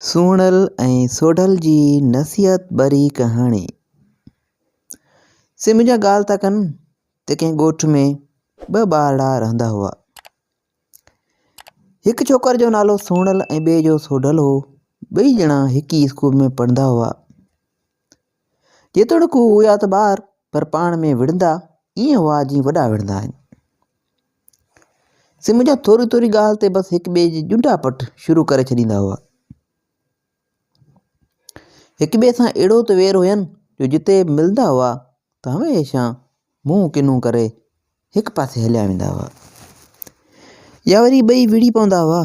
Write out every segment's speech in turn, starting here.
سهڻل ۽ سوڍل جي نصيحت ڀري ڪهاڻي. سي منهنجا ڳالهه ٿا ڪن ته ڪنهن ڳوٺ ۾ ٻه ٻارڙا رهندا هئا. هڪ ڇوڪر جو نالو سهڻل ۽ ٻئي جو سوڍل هو. ٻئي ڄڻا هڪ ئي اسڪول ۾ پڙهندا هئا. جيتوڻيڪ هو هيا ته ٻار پر پاڻ ۾ وڙهندا ائين هئا جيئن وڏا وڙهندا آهن. سي منهنجا ٿوري ٿوري ڳالهه تي بس هڪ ٻئي جي ڄنڊا پٽ شروع ڪري ڇڏيندا هئا. هڪ ٻئي سان اهڙو ته وير هين جو جتي به ملندا هئا ته هميشه منهن ڪنو ڪري هڪ پاسي هليا ويندا هئا يا وري ٻئي وڙهي پوندا هئا.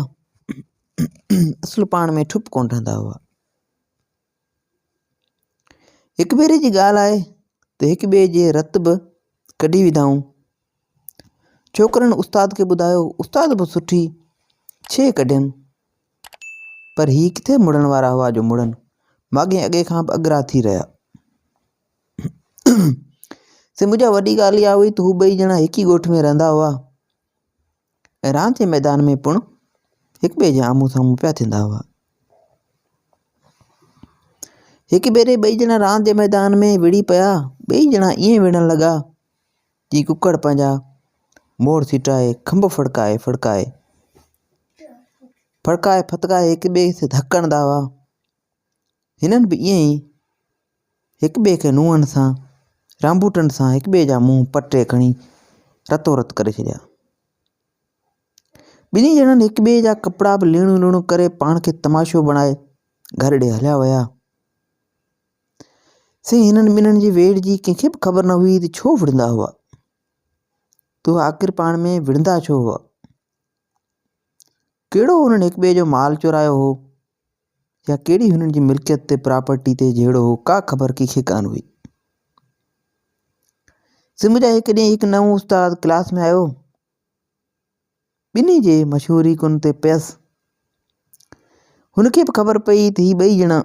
اصل پاڻ ۾ ٺپ ڪونه ٺهندا هئا. هڪ ڀيري جي ڳالهه آهي ته هڪ ٻئي جي رت به ڪڍي وڌائون. ڇوڪرن استاد کي ٻڌايو، استاد به سٺي ڇيهه ڪڍين. پر هي ڪٿي مڙڻ وارا هئا جو مڙن، ماڳهين اڳي کان به اڳرا ٿي رهيا. سي منهنجا وڏي ڳالهه اها هئي ته هو ٻئي ڄڻا هڪ ئي ڳوٺ ۾ رهندا هئا. ۽ راند جي ميدان ۾ پڻ هڪ ٻئي جي آمهون سامهون پيا ٿيندا هئا. هڪ ڀيري ٻئي ڄڻا راند جي ميدان ۾ وڙهي پيا، ٻئي ڄڻا ائين وڙهڻ لڳا جيئن ڪڪڙ پنهنجا موڙ سيٽائي کنڀ ڦڙڪائي ڦڙڪائي ڦڙڪائي ڦٿڪائي هڪ ٻئي کي ڌڪ هڻندا هئا. هنن به ائين ئي هڪ ٻئي کي نونهن سان رانڀوٽن سان هڪ ٻئي جا منهن پٽي کڻي رتو رت ڪري ڇڏيا. ٻنهي ڄڻن هڪ ٻئي جا ڪپڙا به ليڻون ليڻون ڪري پاڻ کي تماشو بڻائي گهر ڏي هليا ويا. سي هنن ٻنهن جي ويڙهه جي ڪنهن کي به خبر نه هئي ته ڇو وڙهندا هئا. ته آخر پاڻ ۾ وڙهندا ڇو هئا. ڪهڙو هنن هڪ ٻئي جو مال چورايو هو. يا ڪهڙي هنن جي ملڪيت تي پراپرٽي تي جهيڙو هو ڪا خبر ڪنهن کي ڪانه هئي. سنڌ جا هڪ ڏينهن هڪ نئون استاد ڪلاس ۾ آيو. ٻنهي جي مشهوري ڪن تي پيس. هن کي به خبر پئي ته هي ٻئي ڄڻا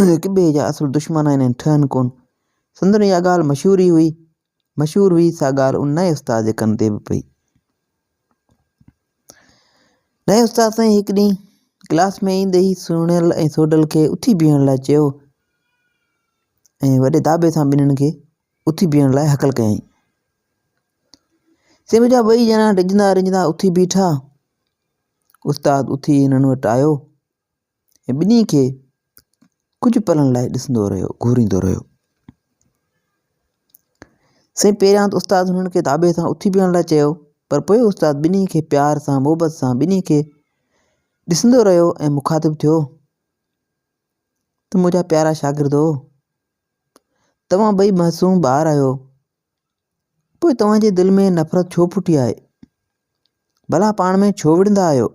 هڪ ٻئي جا اصل دشمن آهن ۽ ٺهن ڪونه. سندن اها ڳالهه مشهوري هئي مشهور هئي سا ڳالهه ان نئين استاد جي ڪن تي به پئي. نئين استاد سائين هڪ ڏينهن ڪلاس ۾ ايندي ئي سهڻيل ۽ سوڍل کي اٿي بيهڻ لاء چيو ۽ وڏي داٻي سان ٻنهين کي اٿي بيهڻ لاء هڪل ڪيائين. سي منهنجا ٻئي ڄڻا ڊڄندا رڄندا اٿي بيٺا. استاد اٿي هنن وٽ آيو ۽ ٻنهي کي ڪجهه پلن لاء ڏسندو رهيو، گهوريندو رهيو. سائين پهريان ته استاد هنن کي داٻي سان اٿي بيهڻ لاء چيو پر پوء استاد ٻنهي کي پيار سان محبت سان ٻنهي کي ڏسندو رهيو ۽ مخاطب ٿيو ته منهنجا پيارا شاگردو توهان ٻئي معصوم ٻار آهيو پوء توهان جي دل ۾ نفرت ڇو ڦٽي آهي ڀلا پاڻ ۾ ڇو وڙهندا آهيو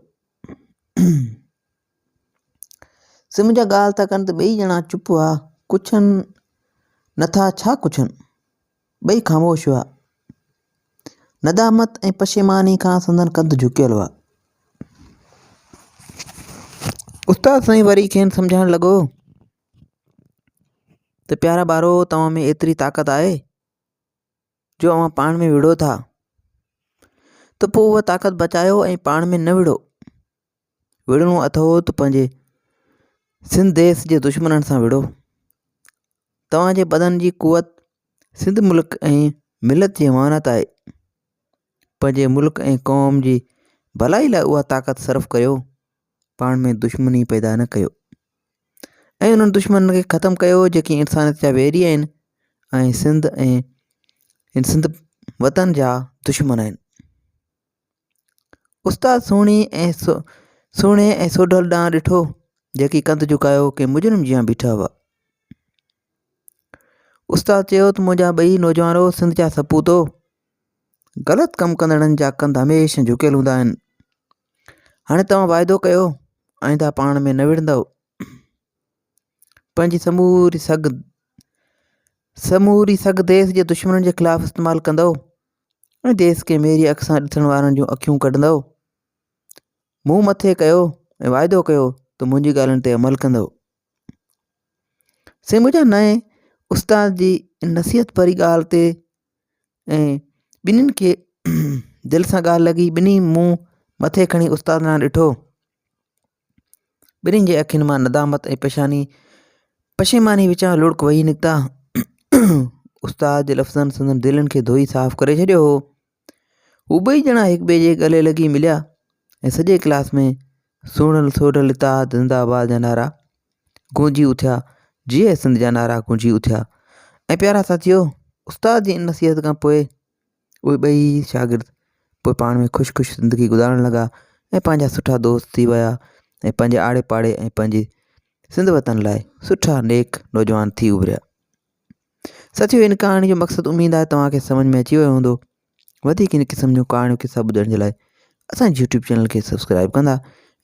سي منهنجا ڳالهه ٿا ڪن ته ٻئي ڄڻا چپ هئا، ڪڇن نٿا ڇا ڪڇن؟ ٻئي خاموش هئا. ندامت ۽ پشيماني کان سندن ڪنڌ جهڪيل هئا. استاد سائين وري کين سمجهائڻ لڳو ته پيارا ٻارو توهان ۾ ايتري طاقت آهي جو اوهان پاڻ ۾ وڙهو ٿا ته پوء اها طاقت بچايو ۽ پاڻ ۾ نه وڙهو. وڙهڻو اٿو ته پنهنجي سنڌ ديس جي دشمنن سان وڙهو. توهان جي بدن جي قوت سنڌ ملڪ ۽ ملت جي امانت آهي. پنهنجي ملڪ ۽ قوم جي ڀلائي لاء اها طاقت صرف ڪيو. پاڻ ۾ دشمني پيدا نه ڪيو ۽ انهن دشمنن کي ختم ڪيو جيڪي انسانيت جا ويري آهن ۽ سنڌ ۽ سنڌ وطن جا دشمن آهن. استاد سهڻي ۽ سهڻي ۽ سوڍل ڏانهن ڏٺو جيڪي ڪنڌ جهڪايو ڪنهن مجرم جيان بيٺا هئا. استاد چيو ته منهنجا ٻئي نوجوانو سنڌ جا سپوتو غلط ڪم ڪندڙن جا ڪنڌ هميشه جهڪيل هوندا آهن. هاڻي توهان واعدو ڪيو آئنده پاڻ ۾ نه وڙهندؤ. پنهنجي سموري سگهه سموري سگهه ديس جي دشمنن جي خلاف استعمال ڪندؤ ۽ ديس کي ميري اک سان ڏسڻ وارن جون اکيون ڪڍندؤ. منهن مٿي ڪيو ۽ واعدو ڪيو ته منهنجي ڳالهين تي عمل ڪندؤ. سي منهنجا نئين استاد جي نصيحت ڀري ڳالهه تي ۽ ٻنهين کي دل سان ڳالهه لڳي ٻنهي منهن مٿي کڻي استاد ڏانهن ڏٺو. ٻنهين جي اکين مان ندامت ۽ پشاني پشيماني وچان لڙڪ وهي نڪتا. استاد جي لفظن سندن دلين کي ڌوئي صاف ڪري ڇڏيو هو. هو ٻئي ڄڻا هڪ ٻئي جي ڳلي لڳي مليا ۽ سڄي ڪلاس ۾ سهڻل سوڍل اتحاد زنده آباد جا نعرا گونجي اٿيا، جيئي سنڌ جا نعرا گونجي اٿيا ۽ پيارا ساٿيو استاد جي ان نصيحت کان پوء اهي ٻئي شاگرد پوء پاڻ ۾ خوش خوش زندگي گذارڻ لڳا ۽ پنهنجا سٺا دوست ٿي ويا ۽ پنهنجي آڙي پاڙي ۽ پنهنجي سنڌ وطن لاء سٺا نيڪ نوجوان ٿي اڀريا. ساٿيو ان ڪهاڻي جو مقصد اميد آهي توهان کي سمجھ ۾ اچي ويو هوندو. وڌيڪ ان قسم جون ڪهاڻيون قصا ٻڌڻ جي لاء اسان جي يوٽيوب چينل کي سبسڪرائب ڪندا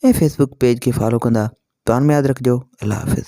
۽ فيسبوڪ پيج کي فالو ڪندا. دعائن ۾ ياد رکجو. الله حافظ.